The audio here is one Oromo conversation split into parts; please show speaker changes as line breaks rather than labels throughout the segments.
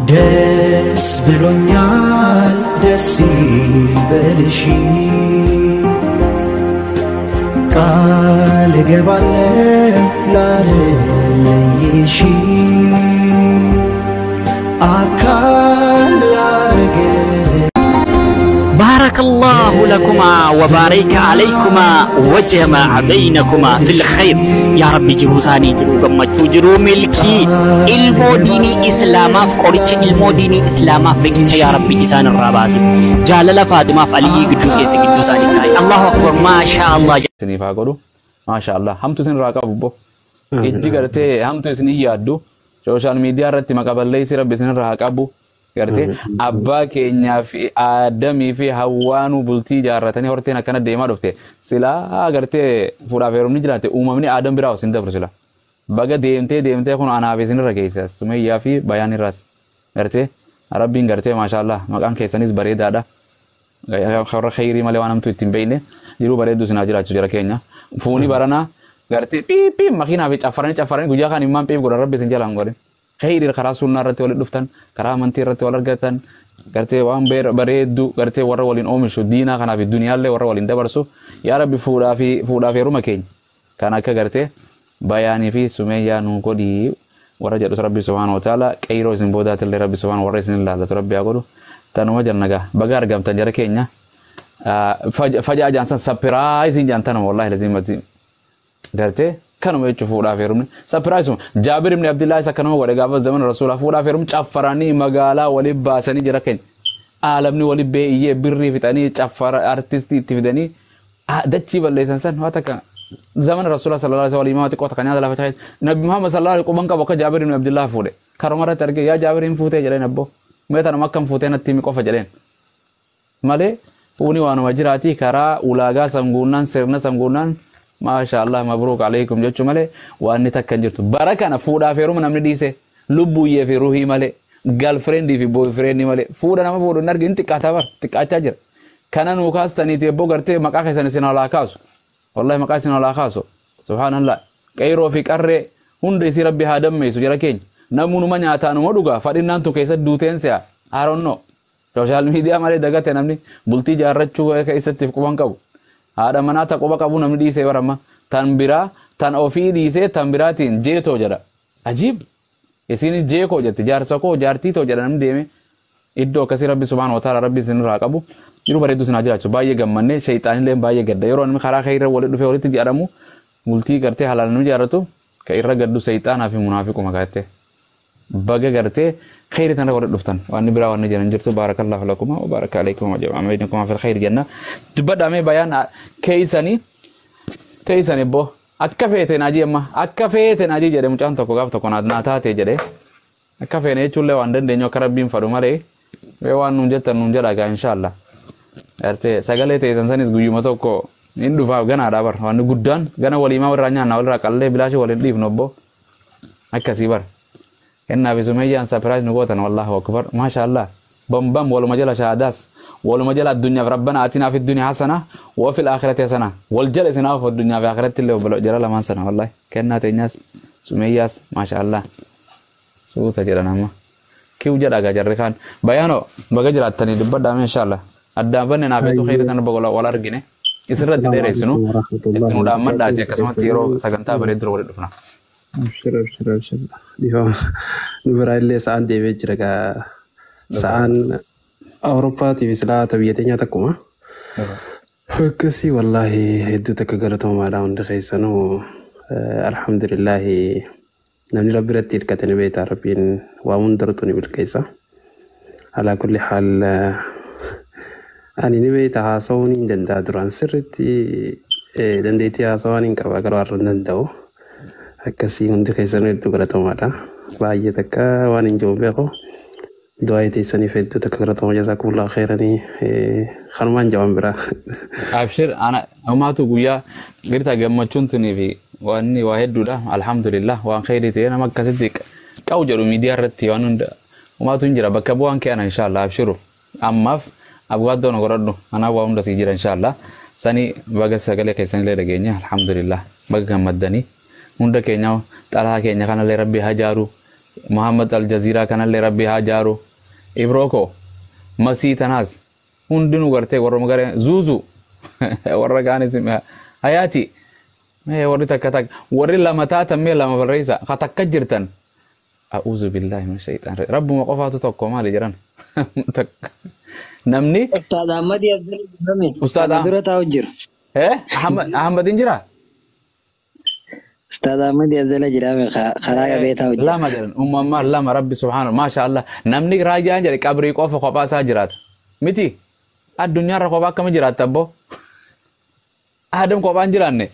ደስ ብሎኛል ደስ ይበልሽ ቃል እገባለሁ ላልለይሽ አካል ላርግ።
بارك الله لكما وبارك عليكما وجمع بينكما في الخير يا ربي. Jiruu isaanii jiruu gammachuu, jiruu milkii, ilmoo diinii islaamaaf qoricha, ilmoo diinii islaamaaf riqicha yaa rabbi isaan irraa baase. Jaalala Faatimaaf Aliyyii gidduu keessa gidduu isaanii kaa'e. Allahu akbar, maashaa Allah.
Isiniif haa godhu, maasha Allah. Hamtu isin irraa qabu bbo ijji gartee hamtu isin hin yaaddu social media irratti maqa balleessi rabbi isin irraa haa qabu. Gartee abbaa keenyaa fi Aadamii fi Hawwaanuu bultii ijaarratanii horteen akkana deemaa dhufte. Silaa gartee fuudhaaf heerumni jiraate uumamni Aadam biraa osoo hin dabru. Sila baga deemtee deemtee kun anaaf isin irra geesse Sumayyaa fi Bayaan irraas gartee rabbiin gartee maasha Allah, maqaan keessanis bareedaadha. Warra khayrii malee waan hamtuu ittiin beekne jiruu bareedduu isin haa jiraachisu jara keenya. Fuuni baranaa gartee piip makiinaa fi caffaranii caffaranii guyyaa kaan immaan piip godhan rabbi isin jalaan godhin. Khayrii karaa sunnaa irratti walitti dhuftan, karaa amantii irratti wal argatan, gartee waan bareedduu gartee warra waliin oomishu diinaa kanaa fi duniyaallee warra waliin dabarsu yaa rabbi fuudhaa fi heeruma keenya kan akka gartee Bayaanii fi Sumeeyyaa nuu godhii warra jedhus rabbi subhaanahu wa ta'ala qeyroo isin boodaatillee rabbi subhaanahu warra isin ilaallatu rabbi haa godhu. Tanuma jannagaa baga argamtan jara keenya. Faja jaansan surprise jaantanuma wallahi lazimati gartee kanuma jechuun fuudhaaf heerumni surprise. Jaabir ibn Abdullah isa kanuma godhe gaafa zaman rasuulaa fuudhaaf heerumni caffaranii magaalaa waliin baasanii jira keenya aalamni waliin beeyyee birrii fixanii caffara artistii itti fidanii dachii balleessan san waa takka zaman rasuulaa sallallahu alaihi wasallam xiqqoo takka nyaata lafa chaayit. Nabi Muhammad sallallahu alaihi quban qabu akka Jaabir ibn Abdullah fuudhe karuma irratti arge. Yaa Jaabir, hin fuutee jedheen. Abbo mee tanuma akkam fuutee natti himi qofa jedheen malee fuuni waanuma jiraatii karaa ulaagaa sanguunnaan sirna sanguunnaan maasha Allah mabruuk alaykum jechuu malee waan inni takka hin jirtu. Bara kana fuudhaaf heeruma namni dhiise lubbuyyee fi ruhii malee, girlfriendii fi boyfriendii malee fuudha nama fuudhu hin argin. Xiqqaataa bar xiqqaachaa jira. Kana nuu kaastaniiti ebboo gartee maqaa keessan isin olaa kaasu, wallahi maqaa isin olaa kaasu. Subhaanallah, qeyroo fi qarree hunda isii rabbi haa dammeessu jara keenya. Namunuma nyaataanuma dhugaa fadhinnaan tu keessatti duuteen se'a haaronnoo social media malee dagate. Namni bultii jaarrachuu keessatti quban qabu haadha manaa ta quba qabu namni dhiisee barama tan biraa tan ofii dhiisee tan biraatiin jeetoo jedha. Ajiib, isinis jeekoo jette, jaarsa koo jaartii too jedha namni deeme. Iddoo akkasii rabbi subhaanahu wa ta'ala rabbi isin irraa qabu. Jiru bareedduu isin haa jiraachu. Baay'ee gammanne, shayxaanillee baay'ee gadda yeroo namni karaa khayra walitti dhufee walitti jedhamu bultii gartee halaal namni jaarratu ka irra gaddu shayxaanaa fi munaafiquma gartee. Baga gartee khayri tana walitti dhuftan. Waan biraa waan jiran jirtu. Baarakallahu lakuma wa baraka alaykum wa jama'a bainakum fil khayr janna. Dubbadhaa bayaan keeysanii teeysanii boo akka feete naajii amma akka feete naajii jedhe mucaan tokko gaaf tokko naa taate jedhe. Akka feene jechuullee waan dandeenyu akka rabbiin fadhu malee mee waan nuun jettan nuun jedha gaa inshaallah. Gartee sagalee teessan sanis guyyuma tokko hin dhufaaf ganaadha bar. Waan guddaan gana waliimaa walirraa nyaanna walirraa qallee bilaashii waliin dhiifnu obbo akkasii bar. Kennaa fi Sumeyyaan surprise nu gootan, wallahu akbar, maasha Allah. Bambam waluma jala shahaadaas waluma jala addunyaaf rabbana atinaa fi dunya hasana wa fil aakhirati hasana wal jala isinaaf addunyaa fi akhiratti illee obbolo jala lamaan sana. Wallahi kennaa teenyaas Sumeyyaas maasha Allah suuta jedhan amma kiw jedha gaa jarri kaan. Bayaanoo baga jiraattanii dubbadhaa inshallah. Addaan banne naaf hedduu khayri tan baga wal argine isirratti dheereessinu itti nu dhaammadhaati akkasumatti yeroo sagantaa bareedduu walitti dhufna.
Abshir, abshir, abshir. Dhihoo nu biraa illee sa'aan deebi'ee jira gaa. Sa'aan Awurooppaatiif silaa biyya teenyaa takkuma. Akkasii wallaahi hedduu takka galatoomaadha hundi keessanuu. Alhamdulillaahi, namni rabbi irratti hirkate ni beekta, rabbiin waa hundartuu ni milkeessa. Alaa kulli haal ani ni beekta haasa'uun hin danda'a, duraan sirriitti dandeettii haasa'uu hin qaba, garuu har'a hin danda'u. Akkasii hundi keessanuu hedduu galatoomaadha. Baay'ee takka waan hin jiru beeku. Du'aa teessaniif hedduu takka galatooma, jazaakumullahu khairanii kanumaan jawan biraa.
Abshir, ana homaatu guyyaa girta gammachuun tunii fi wanni waa hedduudha. Alhamdulillah, waan khayrii ta'e nama akkasitti qabu jedhu miidiyaa irratti waan hunda homaatu hin jira bakka bu'aan kee ana inshallah. Abshiru, ammaaf abgaaddoon godhadhu, anaa waa hunda sii jira inshallah. Sani baga sagalee keessanillee dhageenya, alhamdulillah, baga gammaddanii hunda keenya xalaa keenya kanallee rabbi haa jaaru. Muhammad Aljaziiraa kanallee rabbi haa jaaru. Ibrooko masii tanaas hundinuu gartee warruma garee zuuzu warra kaanis hayaati mee warri takka takka warri lama taatan mee lama barreessa ka takka jirtan. A'uuzu billaahi min shayxaan rabbuma qofaatu tokko maali jedhan namni.
Ustaad Ahmad Abdul
Ustaad
dura taa'u jira.
Ahmad hin jiraa?
Ustaad Ahmad Abdul jedhame karaa qabee taa'u jira.
Lama jedhan uumamaa lama rabbi subhaanahu maasha Allah namni raayyaan jedhe qabrii qofa kophaa isaa jiraata. Miti addunyaarra kophaa akkami jiraatta abboo? Adam kophaa hin jiraanne.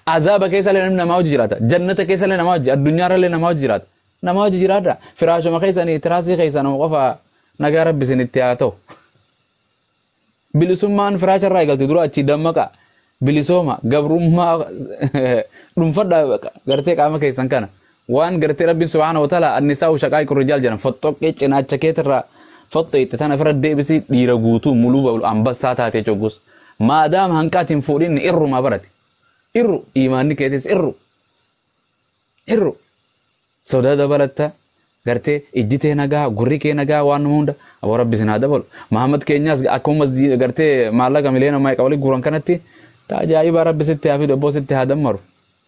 Azaaba keessa illee namni namaa hojii jiraata. Jannata keessa illee namaa hojii addunyaarra illee namaa hojii jiraata. Namaa hojii jiraata. Firaashuma keessanii tiraasii keessa nama qofa nagaa rabbi isinitti haa ta'u. Bilisummaan firaasha irraa eegalti dura achi dammaqa. Bilisooma gabrummaa dhuunfadha gartee qaama keessan kana. Waan gartee rabbiin subhaanahu wa ta'ala annisaa'u shaqaa'iqu rijaal jedhan fottoqqee cinaacha keetirraa fottoqxe tana ofirra deebisii dhiira guutuu muluu ambassaa taatee coggus. Maadaama hanqaatiin fuudhinni irrumaa barate. Irru imaanni keetis irru. Irru. Sodaa dabalatta gartee ijji tee nagaa gurri kee nagaa waan nama hunda aboo rabbi isin haa dabalu. Mahammad keenyaas akkuma gartee maallaqa miliyoona maayiqa walii guuran kanatti ajaa'iba rabbi sitti haa fidu abboo sitti haa dammaru.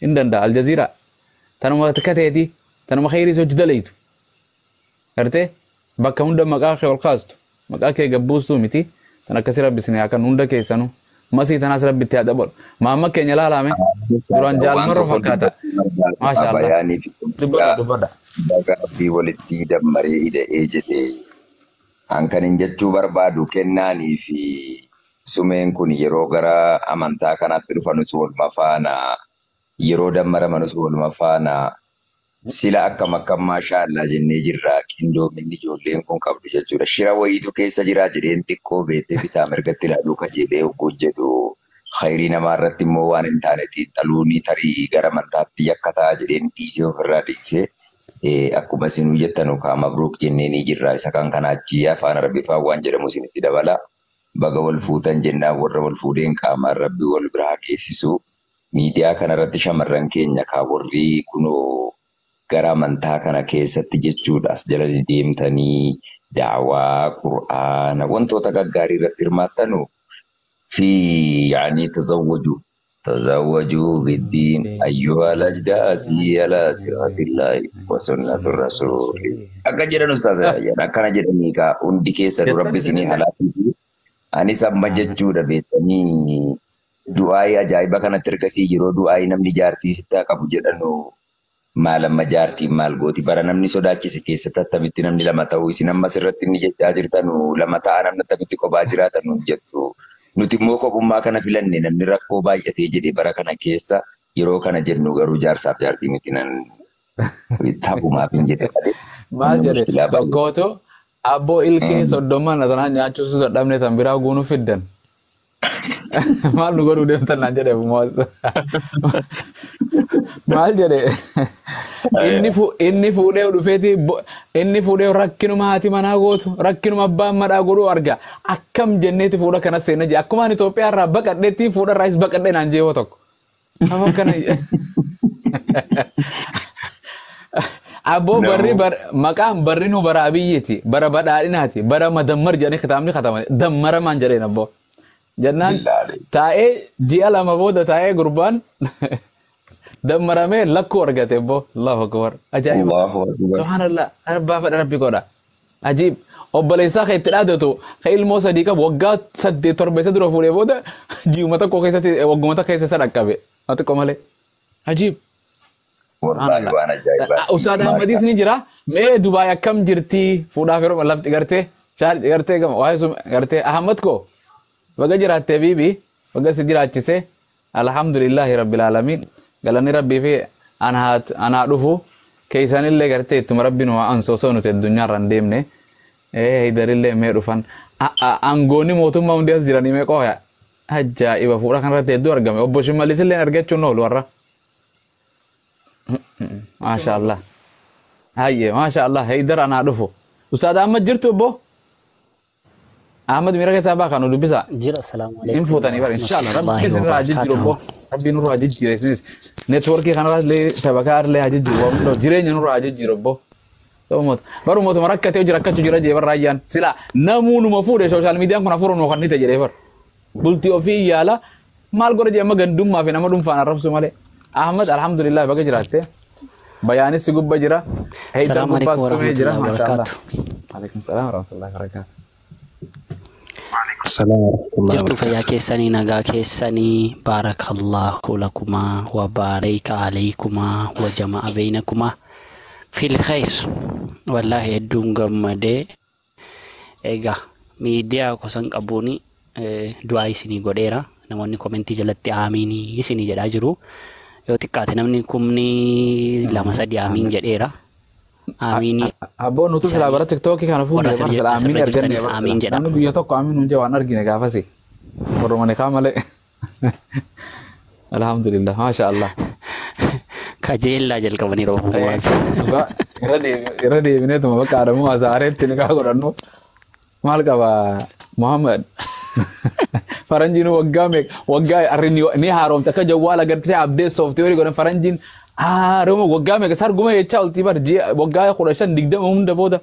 Hin danda'a Aljaziiraa. Tanuma takka teeti tanuma khayrii sochi dalaytu. Gartee bakka hunda maqaa kee ol kaastu maqaa kee gabbuustuu miti tan akkasii rabbi isin haa kennu hunda keessanuu. Masii tanaas rabbi itti haa dabalu. Mahammad keenya laalame duraan
Waan
jaalmarra
tokko
fakkaata.
dubbachuu
Maasha
barbaadu
Allah.
bayaanii fi
Dubbadha dubbadha.
baga rabbii walitti dammaree hidhee jedhee an kan hin jechuu barbaadu kennaanii fi sumeen kun yeroo gara amantaa kanaatti dhufanus waluma faana yeroo dammaramanus waluma faana sila akkam akkam maashaa Allah jennee jirra qindoominni ijoolleen kun qabdu jechuudha. Shira wayiitu keessa jira jedheen xiqqoo beektee bitaa mirgatti ilaaluu kajeelee hogguu jedhu khayrii namaa irratti immoo waan hin taane xiinxaluun tarii gara amantaatti yakka ta'a jedheen dhiisee ofirraa dhiisee akkuma isinuu jettan kaa mabruuk jennee ni jirra isa kan kana achi afaan arabiffaa waan jedhamu isinitti dabala. Baga wal fuutan jennaan warra wal fuudheen qaamaan rabbi wal biraa geessisu. Miidiyaa kanarratti shamarran keenya kaa warri kunoo gara amantaa kana keessatti jechuudha as jala deemtanii daawaa qur'aana wantoota gaggaarii irratti hirmaattanu fi yaani tazawwaju biddiin ayyuha al-ajdaasi ala siratillahi wa sunnati rasuuli akka jedhan ustaaz akkana jedhanii kaa hundi keessanuu
Jettan
rabbi isinii
isinillee.
halaaffisu. Anis amma jechuudha beektanii du'aayii ajaa'iba kanatti ergasii yeroo du'aayii namni jaartii sitti haa qabu jedhanu maal amma jaartiin maal gooti bara namni sodaachise keessatti attamitti namni lama ta'uu isin amma asirratti inni jechaa jirtanu lama ta'a namni attamitti kophaa jiraatanu jettu. Nuti immoo kophummaa kana filanne namni rakkoo baay'atee jedhe bara kana keessa yeroo kana jennu garuu jaarsaaf jaartii miti nan taphumaaf hin jedhe malee
Maal
namni
jedhe
mushkilaa baay'ee.
tokkootu abboo ilkee soddomman tanaa nyaachisuu dadhabne tan biraa guunuu fiddan. Maal nu godhuu deemtan naan jedhe moos. Maal jedhe inni fuudhee dhufeeti inni fuudhee rakkinuma haati manaa gootu rakkinuma abbaan manaa godhuu arga akkam jenneeti fuudha kanas seenna jee akkuma ani Itoophiyaa irraa baqadheetti fuudha irraas baqadhe naan jee yoo tokko. Afaan kana abboo barri maqaan barri nu bara abiyyiiti bara badhaadhinaati bara madammar jedhanii kitaabni kataman dammaramaan jedheen abboo. Jennaan taa'ee ji'a lama booda taa'ee gurbaan dammaramee lakkuu argate abboo Allahu akbar ajaa'iba.
Allahu akbar.
Subhaanallah abbaa fedha rabbi godha. Ajiib obboleessaa kan itti dhaadatu kan ilmoo sadii qabu waggaa 8 7 isa dura fuudhee booda ji'uma tokko keessatti wagguma tokko keessa isa dhaqqabe. Xiqqoo malee. Ajiib.
Wallahi waan ajaa'ibaati.
Ustaad Ahmadis ni jira. Mee Dubaay akkam jirti? Fuudhaaf yeroo lafti gartee shaal gartee gama waa'ee sun gartee Ahmad koo baga jiraattee biibi baga si jiraachise alhamdulillahi rabbil aalamiin galanni rabbii fi anaa dhufu keessanillee gartee ittuma rabbiin waa ansoosoo nuti addunyaarra hin deemne hidarillee mee dhufan aangoonni mootummaa hundi as jiranii mee qooya ajaa'iba fuudha kanarratti hedduu argame obbo Shimallis illee argachuun oolu warra. Maasha Allah. Hayyee maasha Allah Haydar anaa dhufu. Ustaad Ahmad jirtu obbo? Ahmad miira keessaa baa kan nu dubbisa.
Jira, assalamu
Hin
alaikum
fuutanii bara inshallah rabbi
warahmatullahi
isinirraa haa jijjiiru obbo.
wabarakatuh.
Rabbi nurraa haa jijjiire isinis. Neetwoorkii kanarraa illee shabakaa illee haa jijjiiru waan hundaaf jireenya nurraa haa jijjiiru obbo. Soomota. Barumotuma rakkatee hojii rakkachuu jira jee barra ayyaan. Sila namuunuma fuudhe sooshaal miidiyaan kun hafuura nuu kannite jedhee bar. Bultii ofii yaala maal godha jee amma gandummaa fi nama dhuunfaan arrabsu malee. Ahmad alhamdulillah baga jiraatte. Bayaanis si gubba jira. Heydar
Salaamu
gubbaas
alaikum
sumee jira.
warahmatullahi
Maasha Allah.
wabarakatuh.
Alaikum salaam warahmatullahi wabarakatuh.
Salaam warahmatullahi
Jirtu fayyaa
wabarakatuh.
keessanii nagaa keessanii baarakallahu lakumaa wa baarayka alaykumaa wa jama'a beeynakumaa fil khayr. Wallaahi hedduun gammadee egaa miidiyaa gosan qabuuni du'aa isinii godheera. Namoonni komentii jalatti aamiinii isinii jedhaa jiru. Yoo xiqqaate namni 2,000 3 aamiin jedheera. Aamiinii
Abboon nutu silaa
isaanii
bara tiktookii kana
warra
fuudhee bara silaa aamiin
asirra
arganne
jirtanis
bara silaa.
aamiin jedha.
Namni guyyaa tokko aamiin hundee waan argine gaafasi. Warra kaa malee. Alhamdulillah. Maasha Allah.
Kajeellaa jalqabanii roobuu waansa.
Dhugaa irra deebineetuma bakka Adamoo Azaareetti ni kaa godhannu. Maal qaba Muhammad? Faranjiin waggaa meeqa waggaa arri ni haaromte akka jawwaala gartee abdee sooftiweerii godhan faranjiin haaroma waggaa meeqa sarguma jechaa oltii bar ji'a waggaa 15 20 hunda booda.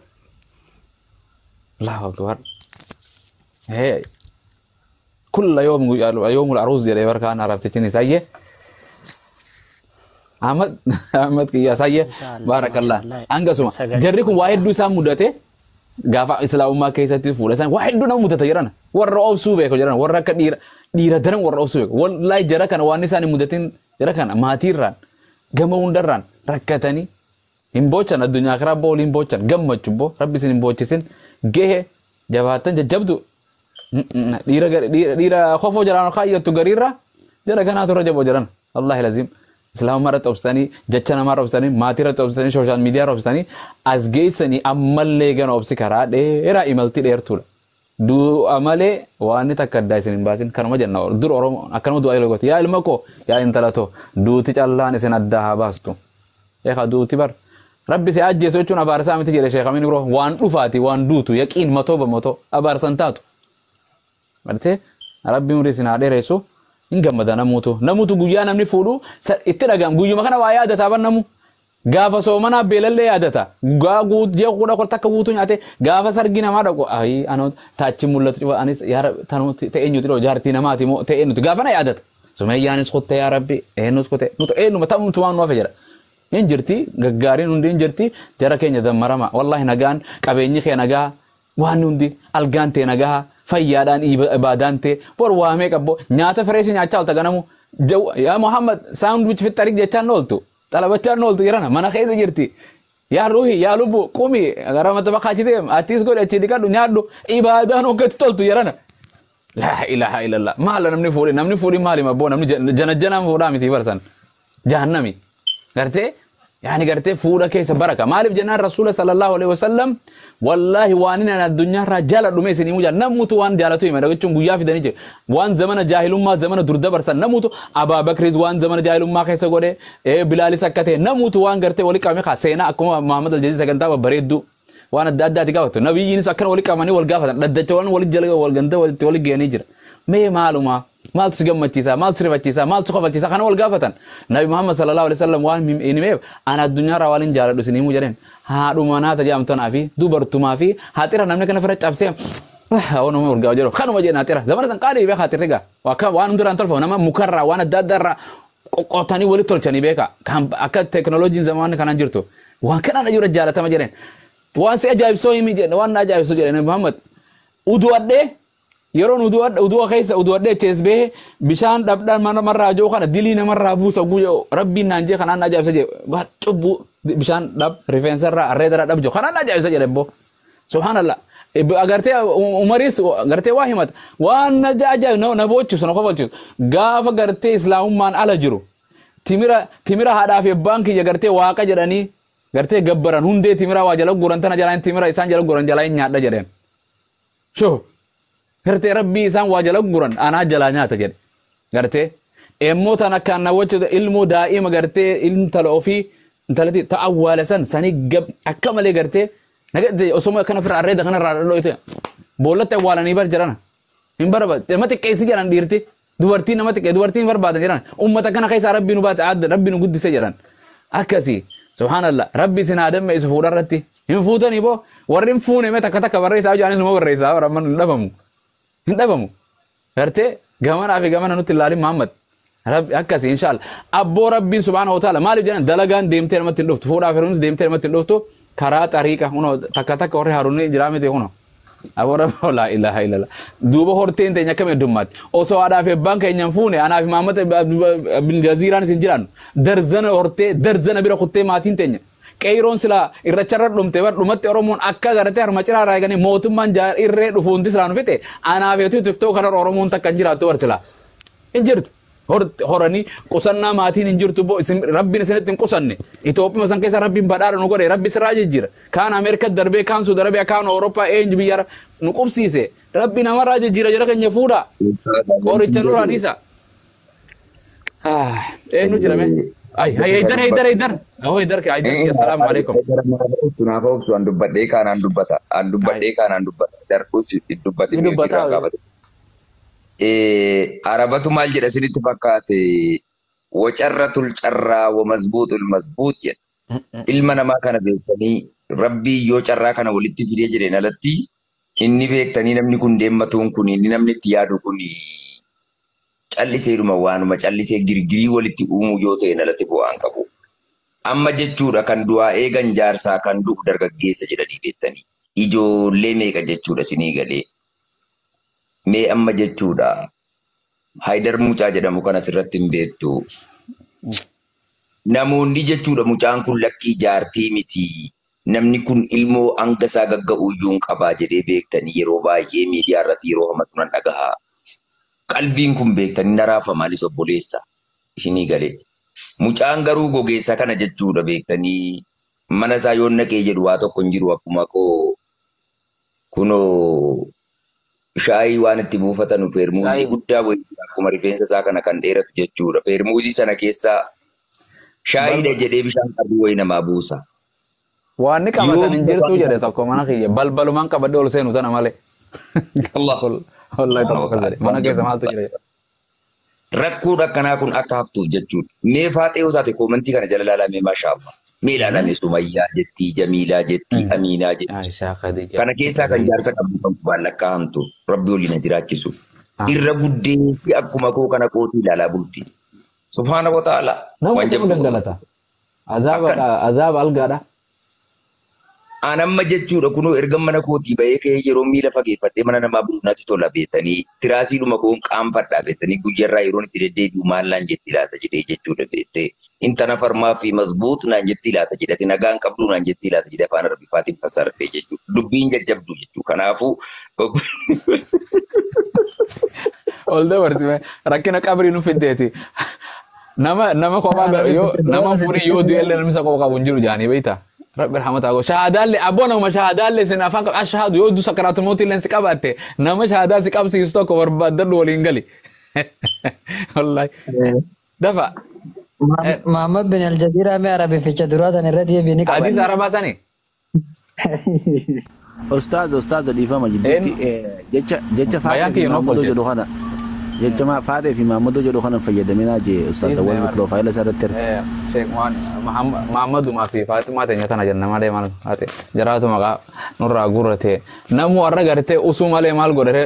Allahu akbar. Hey. Kulla yoom yoomul aruus jedhee barkaan arabtichin isayyee. Ahmad Ahmad kiyya isayyee
Inshaallah
baarakallah.
maashaallah.
Hangasuma
Sagalee
jarri kun waa hedduu isaan mudate gaafa islaamummaa keessatti fuula isaan waa hedduu nama mudata jedhan warra obsuu beeku jedhan warra akka dhiira dhiira daran warra obsuu beeku wallaahi jara kana waan isaan hin mudatin jara kana maatiirraan gama hundarraan rakkatanii hin boochan addunyaa karaa boo waliin boochan gammachu boo rabbi isin hin boochisin gehe jabaattan jajjabdu dhiira dhiira kofoo jalaan kaayyattu gariirra jara kanaatu irra jaboo jedhan wallaahi laziim islaamummaa irratti obsitanii jecha namaa irra obsitanii maatii irratti obsitanii sooshaal miidiyaa irra obsitanii as geessanii ammallee gana obsi karaa dheeraa imalti dheertuudha. Du'a malee waan takka addaa isin hin baasin kanuma jenna dur Oromoo akkanuma du'aa illee gooti yaa ilma koo yaa intala too duuti callaan isin addaa haa baastu. Eegaa duuti bar rabbi si ajjeesu jechuun abaarsaa miti jedhe Sheekh Amiin Biroo waan dhufaati waan duutu yaqiin matoo bamatoo abaarsan taatu. Bartee rabbi umrii isin haa dheeressu hin gammada namuutu namuutu guyyaa namni fuudhu itti dhaga'am guyyuma kana waa yaadataa bar namu gaafa soomanaa beelallee yaadata gaa ji'a kudha kudha takka guutuu nyaate gaafa sargi namaa dhaqu ayi anoo taachi mul'atu cufa anis yaa rabbi tanuu ta'e eenyuti dhoo jaartii namaati moo ta'e eenyuti gaafa na yaadata sumeeyyaanis kutte yaa rabbi eenyus kutte nutu eenyuma ta'umtu waan nu hafe jedha hin jirti gaggaariin hundi hin jirti jara keenya dammarama wallahi nagaan qabeenyi kee nagaa waan hundi algaan tee nagaa fayyaadhaan ibaadaan tee bor waamee qabbo nyaata fireeshi nyaachaa olta ganamu yaa Muhammad saandwiich fixarik jechaan ooltu xalabachaan ooltu jedhana mana keessa jirti yaa ruuhi yaa lubbu qumi gara mata bakaachi deem atiis godhi achi dhiqadhu nyaadhu ibaadaan hoggatti toltu jedhana laa ilaaha illallah maala namni fuudhi maali mabboo namni janajjanaan fuudhaa miti barsan jahannami gartee yaani gartee fuudha keessa baraka maaliif jennaan rasuula sallallahu alaihi wasallam wallaahi waan inni ani addunyaarraa jaaladhu mee isin himuu jaal namuutu waan jaalatu hima jechuun guyyaa fidanii jiru waan zamana jaahilummaa zamana dur dabarsan namuutu Abaa Bakris waan zamana jaahilummaa keessa godhe Bilaalis akka ta'e namuutu waan gartee wali qabame kaa seenaa akkuma Muhammad Aljaziir sagantaa babbareedduu waan adda addaati gaafatu nabiyyiinis akkana wali qabamanii wal gaafatan dhaddacha wali jala wal ganda walitti wali geenii jira mee maaluma maaltu si gammachiisa maaltu si rifachiisa maaltu si kofalchiisa kana wal gaafatan nabi Muhammad sallallahu alaihi wasallam waan hin himeef ana addunyaarraa waan hin jaaladhu isin himuu jedheen haadhuma naata jedhamtanaa fi dubartumaa fi haxira namni kana fira cabsee wanuma urgaa jedhu kanuma jedhan haxira zamana san qaalii beeka haxirri gaa waan hundiraan tolfamu nama mukarraa waan adda addaarraa qoqqootanii walitti tolchanii beeka kan akka teekinooloojiin zamaanni kanaan jirtu waan kanaan ayyuura jaalatama jedheen waan si ajaa'ibsoo himi jedhe waan na ajaa'ibsoo jedhe nabi Muhammad udu'adhee yeroon udu'a keessa udu'adhee chees bahee bishaan dhabdhaan marraa jiru kana dilii namarraa buusa guyyoo rabbiin naan jee kanaan na ajaa'ibsa jedhe waa cubbuu bishaan dhab rifeensarraa arreedarraa dhab jiru kanaan na ajaa'ibsa jedhe boo subhaanallah agartee umaris gartee waa himata waan na ajaa'ib na boochisu na kofalchisu gaafa gartee islaamummaan ala jiru timira haadhaa fi abbaan kiyya gartee waaqa jedhanii gartee gabbaran hundee timira waa jala guuran tana jalaan timira isaan jala guuran jalaa hin nyaadha jedheen shoo gartee rabbii isaan waa jala guuran anaa jalaa nyaata jedhe gartee immoo tan akkaan na wajjatu ilmoo daa'ima gartee intala ofii intalati ta awwaala san sanii gab akka malee gartee nagade osoma kana fira arreeda kana irraa dhoyte boollatti awwaalanii bar jedhana hin barbaad nama xiqqeessi jedhan dhiirti dubartii nama xiqqee dubartiin barbaadan jedhan ummata kana keessaa rabbi nu baate aadda rabbi nu guddise jedhan akkasii subhaanallah rabbi isin haa dammeessu fuudharratti Hin fuutanii boo warri hin fuune mee takka takka barreessaa jiru anis numa barreessaa warra amma hin dhabamu. Hin dhabamu. Gartee gamanaa fi gamana nutti ilaalin Muhammad. Rabbi akkasi inshallah. Abboo Rabbiin subhaanahu wa ta'ala maaliif jedhan dalagaan deemtee namatti hin dhuftu fuudhaa fi heerumsi deemtee namatti hin dhuftu karaa xariiqa hunoo takka takka warri haaronni jiraa miti hunoo. Abboo Rabbi laa ilaaha illallah. Duuba horteen teenya akkam heddummaatti. Osoo haadhaa fi abbaan keenya hin fuune anaa fi Muhammad bin Jaziiraan isin jiraannu darzana hortee darzana bira kuttee maatiin teenya. Qeeyroon silaa irracharra dhumte bar dhumatti Oromoon akka gartee harma ciraa irraa eeganii mootummaan irree dhufu hundi silaa nu fixe anaa fi TikTok kanarra Oromoon takka hin jiraattu bar silaa. Hin jirtu. Horanii qusannaa maatiin hin jirtu boo isin rabbiin isinitti hin qusanne. Itoophiyaa san keessa rabbiin badhaadha nu godhe rabbi sirraa jijjiira. Kaan Ameerikaa darbee kaan Suudi Arabiyaa kaan Awurooppaa eenyu biyya nu qubsiise. Rabbi namarraa jijjiira jara keenya fuudha. Qoricha nurraa dhiisa. Eenyu jira mee? Ay, ay, Haydar, Haydar, Haydar. Oh, Haydar, Haydar, assalaamu alaikum.
Naaf obsu an dubbadhee kaanaan dubbata. An dubbadhee kaanaan dubbata. Darbus dubbate
Ni
miirri
dubbataa.
gaafate. Arabatu maal jedha isinitti fakkaate wacarratul carraa wa mazbuutul mazbuut jedha. Ilma namaa kana beektanii rabbii yoo carraa kana walitti fidee jedheen alatti inni beektanii namni kun deemmatuun kun inni namni itti yaadu kun calliseedhuma waanuma callisee girgirii walitti uumuu yoo ta'een alatti bu'aan qabu. Amma jechuudha kan du'aa eegan jaarsaa kan du'u dargaggeessa jedhanii beektanii. Ijoollee meeqa jechuudha isinii galee. Mee amma jechuudha Haayidar Mucaa jedhamu kan asirratti hin beektu. Namoonni jechuudha mucaan kun lakkii jaartii miti. Namni kun ilmoo hanga isaa gagga'u iyyuu hin qabaa jedhee beektanii yeroo baay'ee miidiyaa irratti yeroo hamatu nan dhagaha. Qalbiin kun beektanii na raafama anis obboleessa isinii galee. Mucaan garuu gogeessa kana jechuudha beektanii mana isaa yoon naqee jedhu waa tokko hin jiru akkuma koo kunoo shaayii waan itti buufatanu feermuuzii guddaa wayii akkuma rifeensa isaa kana kan dheeratu jechuudha. Feermuuzii sana keessaa shaayiidha jedhee bishaan qabu wayii namaa buusa.
Waan ni qabatan hin
Yoom
jirtu jedhe tokko mana kiyya balbalumaan qabadhee ol seenu sana malee.
Allah
Wallahi tokko akkas jedhe mana keessa maaltu jira.
Rakkoon akkanaa kun akka haftuuf jechuudha. Mee faaxee yoo taate koomentii kana jala ilaalamee maashaa Allah. Mee ilaalame Sumayyaa jettii, Jamiilaa jettii, Aminaa jettii.
Aishaa Khadija.
Kana keessaa kan jaarsa qabdu kan qubaan lakkaa'amtu rabbi waliin na jiraachisu. Irra guddeessi akkuma koo kana kootii ilaalaa bulti. Subhaana wa ta'ala.
Nama
Waan
kam
jabduu.
gangalata? Azaaba
Akkana.
azaaba algaadha.
An amma jechuudha kunoo erga mana kootii bahee ka'ee yeroo miila fageeffadhee mana namaa bulu natti tola beektanii tiraasiidhuma koon qaanfadhaa beektanii guyyarraa yeroon itti deddeebi'u maal naan jetti laata jedhee jechuudha beektee intana farmaa fi mazbuut naan jetti laata jedhate nagaan qabduu naan jetti laata jedhee afaan arabiffaatiin fassarfee jechuudha dubbiin jajjabduu jechuudha kanaafuu
Ol dabarsime rakkina qabrii nu fiddeeti. Nama nama kophaa yoo nama fuudhii yoo du'e illee namni isa kophaa qabu hin jiru jaanii beektaa. Rabbi rahmataa godhu. Shahaadaallee abboo nama shahaadaallee isin afaan qabu ashhaadu yoo du sakaraatu mootii illee si qabaatte nama shahaadaa si qabsiisu tokko barbaaddadhu waliin gali. Wallahi. Dafa.
Muhammad bin Aljazeera mee Arabificha duraa san irra deebii ni
Hadiisa
qabanne.
arabaa sani.
Ustaaz ustaaz dhiifama jidduutti
Eenyu
jecha jecha
bayaan
faatee fi
kiyya nuuf
maamudoo
hojjetu.
jedhu kana jecha faatee fi maamudoo jedhu kana fayyadaminaa jee ustaaz
Dhiisne
awwal
maal.
piroofaayila isaa irratti arge.
Sheekh Muhammadumaa fi Faatimaa teenya tana jenna malee maal taate jaraatu maqaa nurraa gurrate namu warra gartee usuu malee maal godhere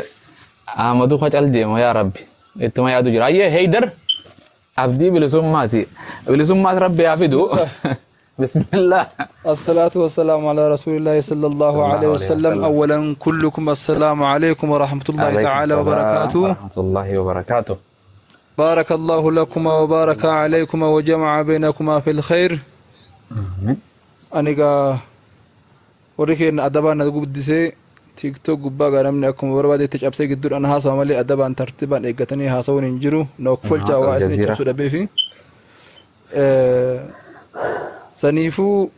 Ahmadu qacal jeema yaa rabbi ittuma yaadu jira ayyee Heydar abdii bilisummaati bilisummaas rabbi haa fidu bismillah
الصلاة والسلام على رسول الله صلى الله
sallallahu
عليه
alayhi
وسلم
wasallam
أولا كلكم السلام عليكم ورحمة الله
alaykum
تعالى
salaam
وبركاته
warahmatullahi wabarakaatuh
بارك الله لكما وبارك عليكما وجمع بينكما في الخير
Amiin.
أنيقا وريكين أدبان قدسي تيك توك gubbaa namni akkuma barbaadetti cabsee gidduudhaan haasawa malee adabaan tartiibaan eeggatanii haasawuun hin jiru na okfolchaa waa isin
Aljazeera
cabsuu dhabeefi saniifuu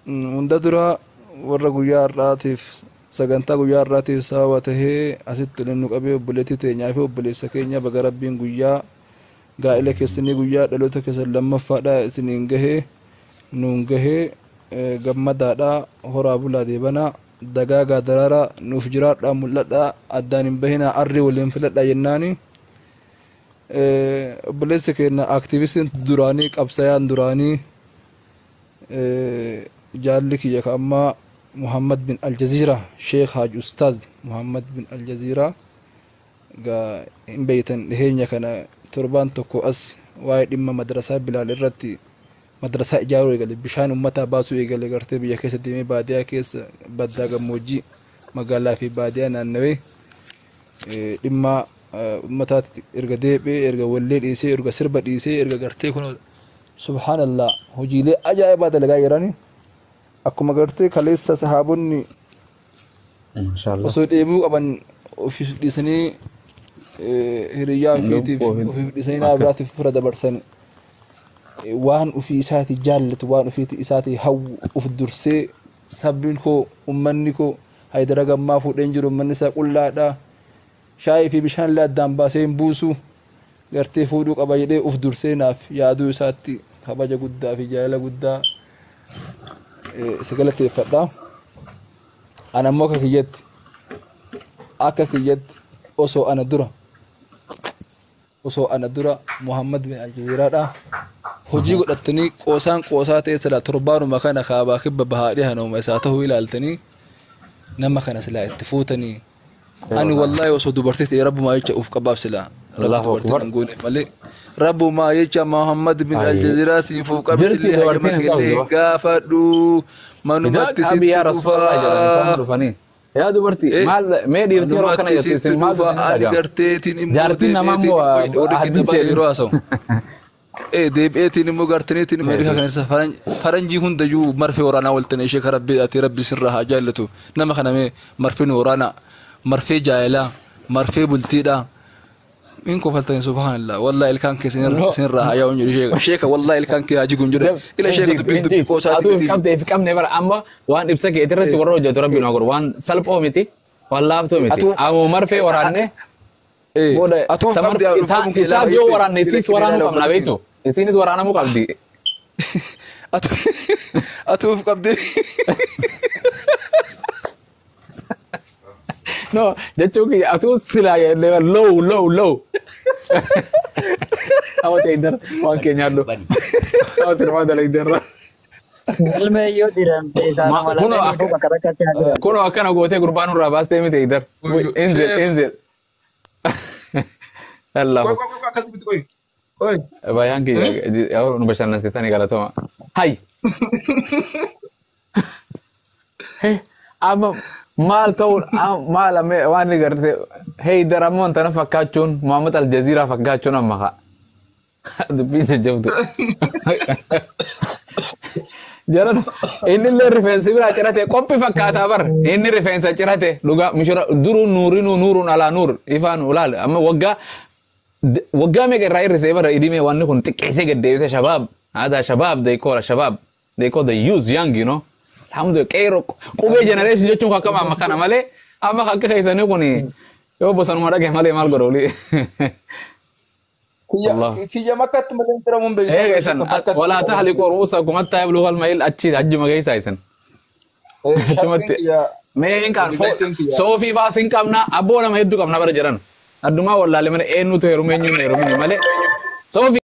hunda dura warra guyyaa har'aatiif sagantaa guyyaa har'aatiif sababa tahee asitti nu qabee obboleettii teenyaa fi obboleessa keenya baga rabbiin guyyaa gaa'ela keessanii guyyaa dhaloota keessan lammaffaadha isiniin gahee nuun gahee gammadaadha horaa bulaa deebanaa dagaagaa daraaraa nuuf jiraadhaa mul'adhaa addaan hin bahinaa arrii waliin filadhaa jennaani. Obboleessi keenya aktiivistiin duraanii qabsayaan duraanii jaalli kiyya ka ammaa Muhammad bin Aljaziira, Sheekh Haaj Ustaaz Muhammad bin Aljaziira gaa hin beeytan dhiheenya kana torbaan tokko as waa'ee dhimma madrasaa Bilaal irratti madrasaa ijaaruu eegale, bishaan ummataa baasuu eegale, gartee biyya keessa deemee baadiyaa keessa baddaa gammoojjii magaalaa fi baadiyaa naannawee dhimma ummataatti erga deebi'ee, erga wallee dhiisee, erga sirba dhiisee, erga gartee kun subhaanallah hojiilee ajaa'ibaa dalagaa jirani. Akkuma gartee kaleessa sahaabonni osoo dheebuu qaban ofiif dhiisanii hiriyyaa ofiitiif ofiif dhiisanii nama biraatiif fira dabarsan, waan ofii isaati jaallatu, waan ofii isaati hawwu uf dursee sabni koo ummanni koo haydara gammaa fuudheen jiru, ummanni isaa qullaadha, shaayii fi bishaan illee addaan baasee hin buusu, gartee fuudhuu qaba jedhee uf dursee naaf yaaduu isaatti kabaja guddaa fi jaalala guddaa si galateeffadha. Ana ammoo akka kiyyatti osoo ana dura Muhammad bin Aljaziiraadha hojii godhattanii qoosaan qoosaa ta'e silaa torbaanuma kana kaabaa kibba bahaa dhihanuma isaa ta'uu ilaaltanii nama kana silaa itti fuutanii. Ani wallahi osoo dubartii ta'e rabbumaa jecha uf qabaaf silaa rabbi dubartii kan goone malee rabbumaa jecha Muhammad bin Aljaziiraa siifuu qabi sillee hayyama kellee gaafadhu manumatti sitti dhufaa.
Yaa dubartii maal mee dhiirtii yeroo akkana jettu isin maaltu isin dhaga'ama?
Garteetiin immoo
Jaartiin namaa immoo
deebi'eetiin yeroo haasa'u. Deebi'eetiin immoo gartaniitiin immoo erga kana faranjii hundayyuu marfee waraanaa waltanii ishee karaa rabbiidhaati rabbi sirraa haa jaallatu. Nama kana mee marfeen waraanaa, marfee jaalalaa, marfee bultiidhaa. In kofaltanii subhaanallah wallahi ilkaan kee sinirraa haa yaa'u jedhu sheeka. Sheeka wallahi ilkaan kee haa jigu hin jedhu. Ila sheeka dubbiin dubbii qoosaa
Atuu if qabde if qabne bara amma waan ibsa kee irratti warra hojjetu rabbi nu godhu waan salphoo miti waan laaftuu miti. Ammoo marfee waraanne booda isaas yoo waraanne isiis waraanuu qabna beektu. Isiinis waraanamuu qabdi.
Atuu if qabde.
No, jechuun kiyya atuu silaa low low low. Amma ta'e dara waan keenya halluu. Amma sirmaa dalagdeerra.
Galmee yoo diramte isaanuma lameen bakka rakkatti haa jiran.
Kunoo akkana gootee gurbaan irraa baastee miti idar. Inzil inzil. Allahu.
Akkasitti qoyi. Qoyi.
Bayaan kiyya nu bashannansiisanii galatooma. Hay. Amma maal ta'uun maal waan inni garte Heydar ammoo tana fakkaachuun Muhammad Aljaziiraa fakkaachuun amma haa. Dubbiin jajjabdu. Jaran inni illee rifeensi biraa cirate qophii fakkaataa bar inni rifeensa cirate dhugaa mishura duruu nuurinuu nuuruun alaa nuur ifaan ulaal amma waggaa waggaa meeqa irraa hir'isee bara idimee wanni kun xiqqeessee gaddeebise shabaab haadaa shabaab they call a shabaab they call the youth young you know. Alhamdulillah qeeroo qubee generation jechuun akkama amma kana malee amma akka keessanii kun yoo bosonuma dhagahe malee maal godha olii.
Kiyya makkatti malee hin tiramuun beeku.
Eega isan walaa tahliqu ru'uusakum hattaa yablugha al-mayl achi hajjuma keessa isan. Achumatti mee hin kaan soofii faas hin qabna abboo nama hedduu qabna bara jiran. Addumaa wallaalee malee eenyutu heerume eenyuun heerumini malee soofii.